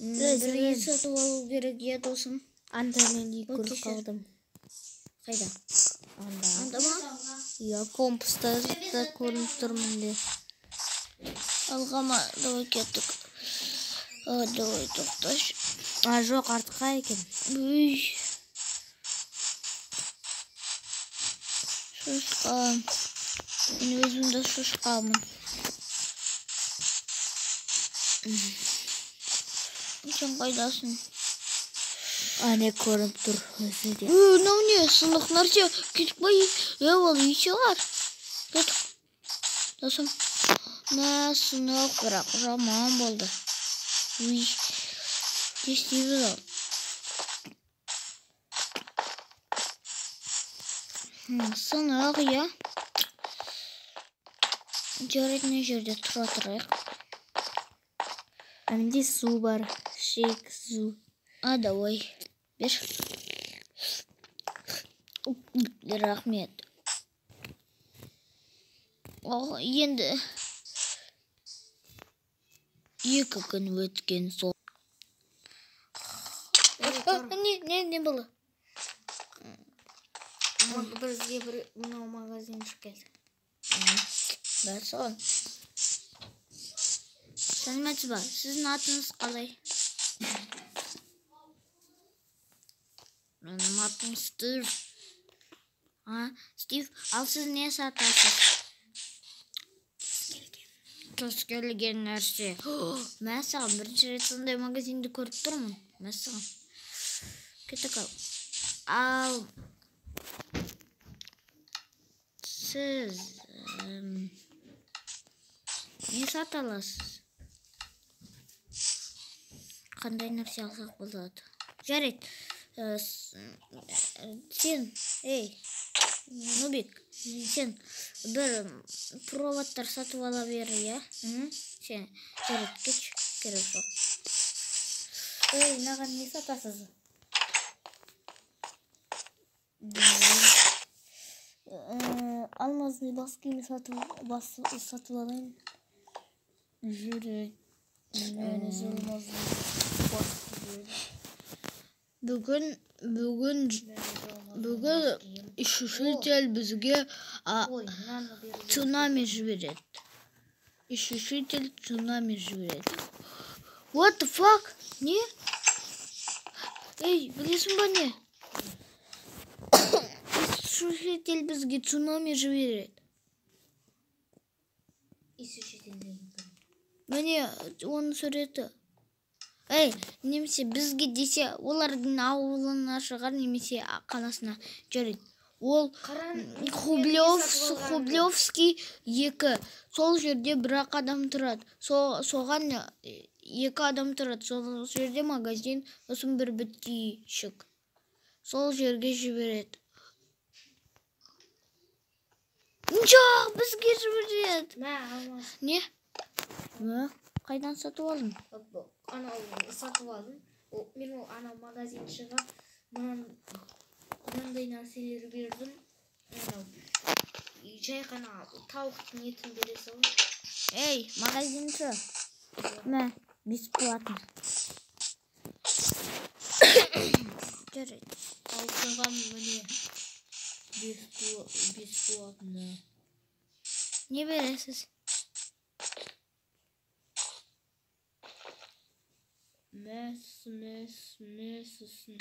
Бір үй сатып алу керек, иә, досым? Анда мен үй көріп қалдым. Қайда? Анда. Анда ма? Иә, компаста да көрініп тұр мінде. Алға ма? Давай кеттік. Давай тоқташы. А, жоқ, артқа екен. Уй. Шошқа. Мен өзім де шошқамын. Сен қайдасың? Әне көрініп тұр өзі де. Мынау не? Сынық нәрсе. Кетіп қой. Ол үй шығар. Кеттік. Досым. Мә, сынық, бірақ жаман болды. Уй. Не істейміз ал? Сынық, иә. Жарайды, мына жерде тұра тұрайық. А менде су бар. Шейк су. А, давай. Бер. Рахмет. О, енді 2 күн өткен соң. Не болды? Бізге бір мынау магазинші келді. Бәрі. Сәлеметсіз ба? Сіздің атыңыз қалай? Менің атым Стив. А, Стив, ал сіз не сатасыз? Кез келген нәрсе. Мәссаған, бірінші рет сондай магазинді көріп тұрмын. Мәссаған. Кеттік ал. Ал сіз не сата аласыз? Қандай нәрсе алсақ болады? Жарайды. Сен, ей, Нубик, сен бір проводтар сатып ала бер, иә? Сен, жарайды, кетші, керек жоқ. Ей, маған не сатасыз? Алмазный бас киім сатып алайын. Жүрек. Алмазный бас киім. Бүгін Ишушитель бізге цунами жібереді. Ишушитель цунами жібереді. What the fuck? Не? Ей, білесің ба не? Ишушитель бізге цунами жібереді. Міне оның суреті. Ей, немесе бізге десе, олардың ауылына шығар, немесе қаласына. Жарайды. Ол Хублевский 2. Сол жерде бірақ адам тұрады. Соған 2 адам тұрады. Сол жерде магазин, сосын бір біткейшік. Сол жерге жібереді. Жоқ, бізге жібереді. Не? Қайдан сатып алдың? Анау сатып алдым. Мен ол анау магазиншіға мынандай нәрселер бердім. Анау жай ғана тауықтың етін бере салдым. Ей, магазинші. Мә, бесплатно. Жарайды. Алтынға міне бесплатно. Не бересіз? Мәс, сосын.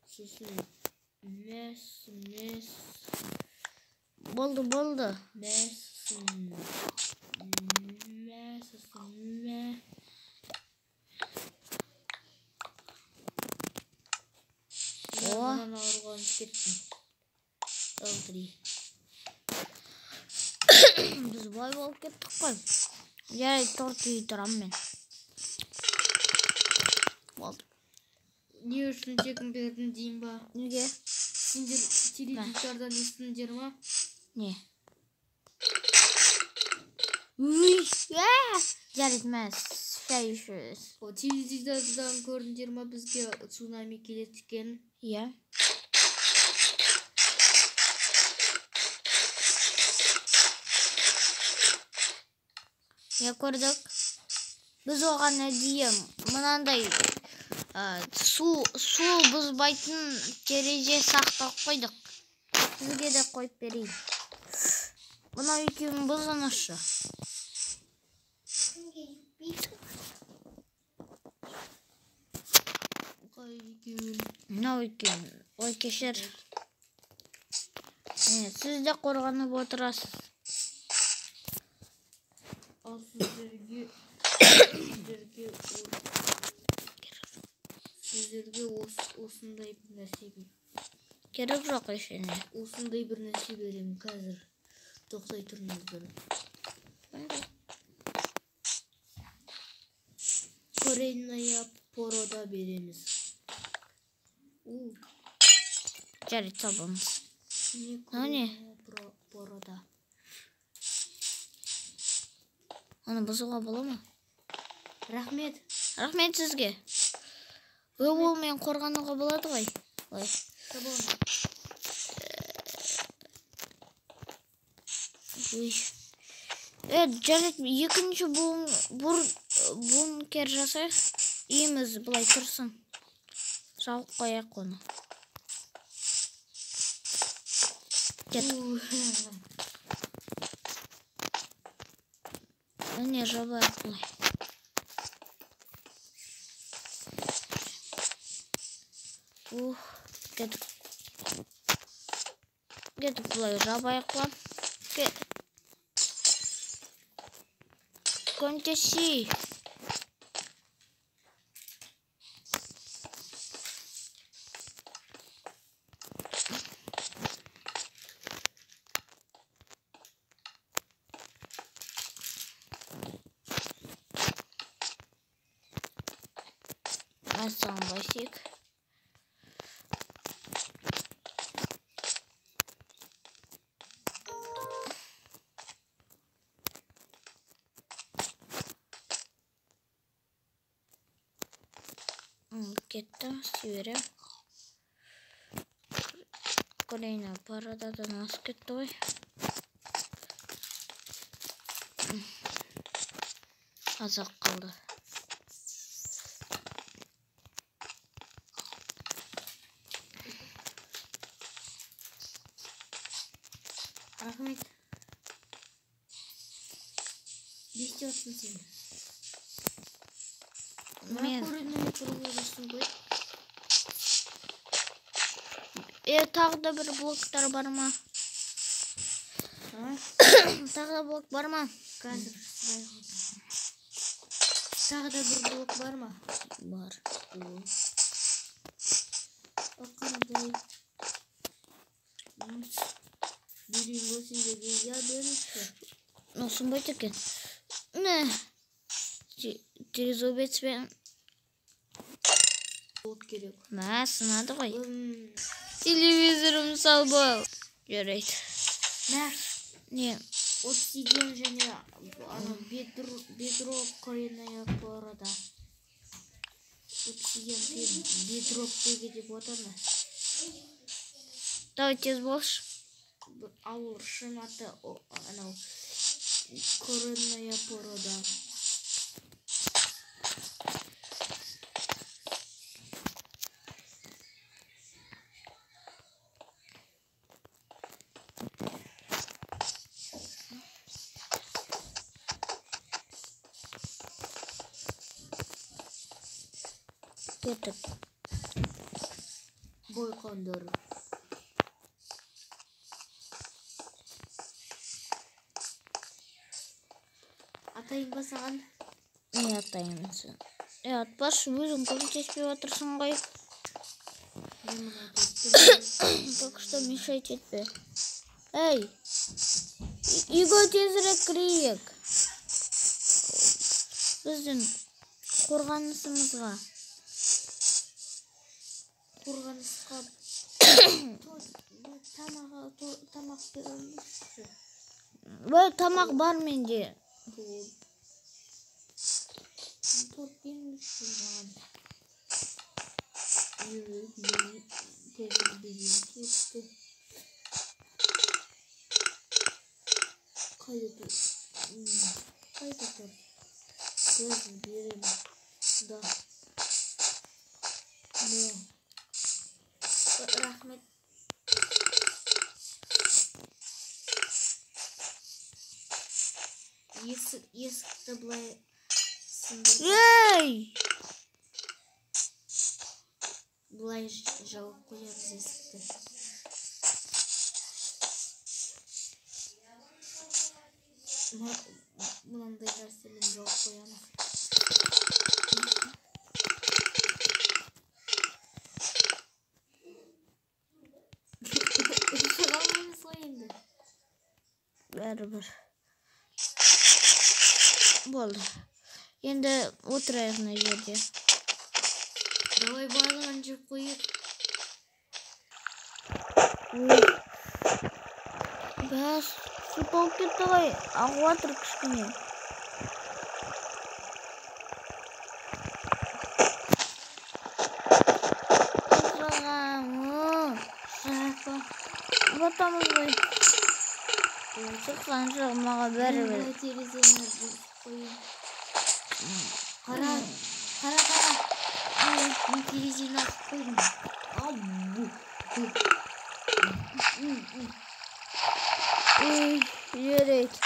Сосын. Мәс. Болды. Мәс, сосын. Мә, сосын. Мә. О. Мынаны ауырған кеттім. L3. Біз бай болып кеттік қой. Жарайды, торт жей тұрамын мен. Болды. Не үшін тегін бердім дейін ба? Неге? Сендер теледидардан естіңдер ма? Не? Уй! Жарайды, мә, шай ішеміз. Теледидардан көрдіңдер ма бізге цунами келеді екен? Иә. Иә, көрдік. Біз оған әдейі мынандай су бұзбайтын терезе сақтап қойдық. Сізге де қойып берейін. Мынау екеуін бұзыңызшы. Мынау екеуін. Ой, кешір. Сіз де қорғанып отырасыз. Ал сіздерге осындай бір нәрсе керек жоқ ештеңе. Осындай бір нәрсе беремін қазір. Тоқтай тұрыңыздар. Коренная порода береміз. Жарайды, табамыз. Не? Порода. Оны бұзуға бола ма? Рахмет. Рахмет сізге. Ол мен қорғануға болады ғой. Ой. Ой. Жарайды, екінші бункер жасайық. Үйіміз былай тұрсын. Жауып қояйық оны. Кет. Міне жабайық былай. Ух, кетіп. Кетіп былай жабайық па. Көмектесей. Ассалаумағалейкум. Кетті, жіберем. Корейна породадан асып кетті ғой. Аз-ақ қалды. Рахмет. Не істеп жатсың сен? Мен көрінмей тұрып отырсың ғой. Тағы да бір блоктар бар ма? Тағы да блок бар ма? Қазір сұрайық. Тағы да бір блок бар ма? Бар. Қандай? Берейін ғой сендерге. Я беріңізші. Сынбайды екен. Не? Трезубецпен. Блок керек. Мә, сынады ғой. Телевизорым салбау. Жарайды. Мә. Не? Обсидиан және бедрок коренная порода. Обсидиан бедрок деге деп отыр ма? Давай тез болшы. Ауыл шын аты анау коренная порода. Кеттік. Бойқондыр. Атайын ба саған? Не атайын сен? Атпашы, өзің көмектеспей отырсың ғой. Так что мешать етпе. Эй, үйге тезірек кірейік. Біздің қорғанысымызға. Қорғанысқа тамақ беріңізші. Тамақ бар менде. Торт беріңізші маған. Қайда торт? Қайда торт? Қазір беремін. Да. Да. Рахмет. Есікті былай сындырып. Ей! Былай жауып қоямыз есікті. Мынандай нәрсемен жауып қоямыз. Шыға алмаймыз ғой енді. Бәрібір. Болды. Енді отырайық мына жерде. Давай барлығын жеп қояйық. Ой. Бәс, су толып кетті ғой. Ағып жатыр кішкене. Батамыз ғой. Шыққан жоқ, маған бәрібір. Терезені бұзып қояйын. Қара, қара, қара. Мен терезені ашып қойдым. Ой, жарайды.